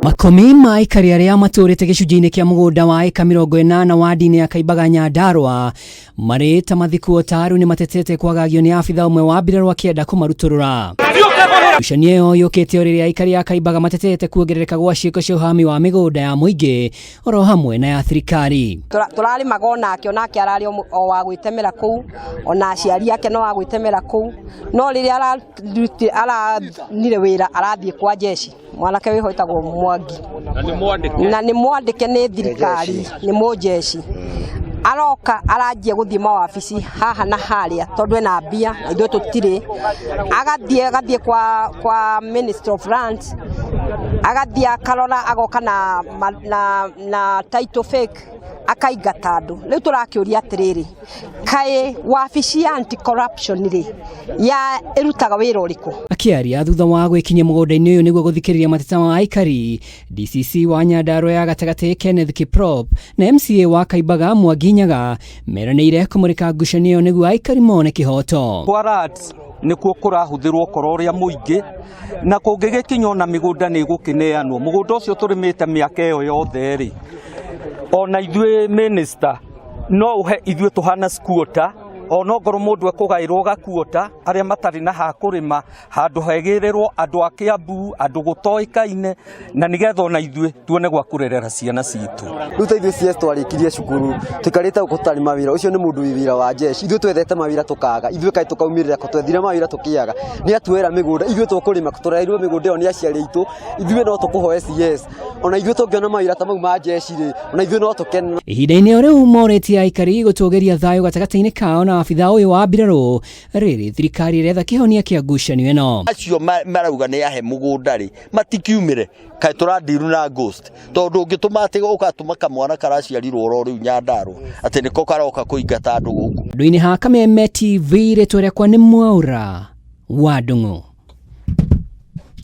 Makũmi ma aikari arĩa matũrĩte gĩcunjĩ-inĩ kĩa mũgũnda wa ĩka 80 wadi-inĩ ya Kaimbaga Nyandarua marĩ ta mathikuo taru nĩ matetete kwagagio nĩ abitha ũmwe wa mbirarũ akĩenda kũmarutũrũra. Ngucanio ĩyo yũkĩte o rĩrĩa aikari a Kaimbaga matetete kuongerereka gwa ciĩko cia ũhami wa mĩgũnda ya mũingĩ oro hamwe na ya thirikari. Tũrarĩmaga onake, onake ararĩ o wa gwĩtemera kũu, ona aciari ake no wa gwĩtemera kũu, no rĩrĩa aranire wĩra arathiĩ kwa jeshi. Mwanake wĩho wĩtagwo Mwangi na nĩ mwandĩke nĩ thirikari, nĩ mũjeshi. Aroka aranjia gũthiĩ mawabici haha na harĩa tondũ ena mbia na ithuĩ tũtirĩ. Agathiĩ kwa Minister of Lands, agathiĩ akarora, agoka na title fake, akaingata andũ. Rĩu tũrakĩũria atĩrĩrĩ, kaĩ wabici ya anti corruption rĩ ya ĩrutaga wĩra ũrĩkũ? Akĩaria thutha wa gwĩkinyia mũgũnda-inĩ ũyũ nĩguo gũthikĩrĩria mateta ma aikari, DCC wa Nyandarua ya gatagatĩ Kenneth Kiprop na MCA wa Kaimbaga Mwangi Nyaga meranĩire kũmũrĩka ngucanio ĩyo nĩguo aikari mone kĩhoto. Kwa rats nĩkuo kũrahũthĩrwo ũkora ũrĩa mũingĩ, na kũngĩgĩkinya ona mĩgũnda nĩ ĩgũkĩneanwo, mũgũnda ũcio tũrĩmĩte mĩaka ĩyo yothe rĩ, ona ithuĩ minister no ũhe ithuĩ tũhana squatter, ona ongorwo mũndũ ekũgaĩrwo gakuota, arĩa matarĩ na ha kũrĩma, handũ hegĩrĩrwo andũ a Kiambu, andũ gũtoĩkaine, na nĩgetha ona ithuĩ tuone gwa kũrerera ciana citũ. Rĩu ta ithuĩ CS twarĩkirie cukuru tũikarĩte gũkũ tũtarĩ mawĩra, ũcio nĩ mũndũ wĩ wĩra wa jeshi, ithuĩ twethete mawĩra tũkaga, ithuĩ kaĩ tũkaumĩrĩra kũ, twethire mawĩra tũkĩaga, nĩ atuoera mĩgũnda, ithuĩ tũkũrĩma kũ, tũraheirwo mĩgũnda ĩyo nĩ aciari aitũ, ithuĩ no tũkũhoe CS, ona ithuĩ tũngĩona mawĩra ta mau ma jeshi rĩ, ona ithuĩ no tũkene. Ihinda-inĩ o rĩu morĩtie aikari gũtũgĩria thayũ gatagatĩ-inĩ kao na abitha ũyũ wa mbirarũ, rĩrĩ thirikari ĩretha kĩhonia kĩa ngucanio ĩno. Acio marauga nĩ ahe mũgũnda rĩ, matikiumĩre, kaĩ tũrandiru na ghost, tondũ ũngĩtũma atĩ ũgatũma kamwana karaciarirwo oro rĩu Nyandarua atĩ nĩko karoka kũingata andũ gũkũ. Handũ-inĩ ha Kameme TV, rĩtwa rĩakwa nĩ Mwaũra wa Ndung'u.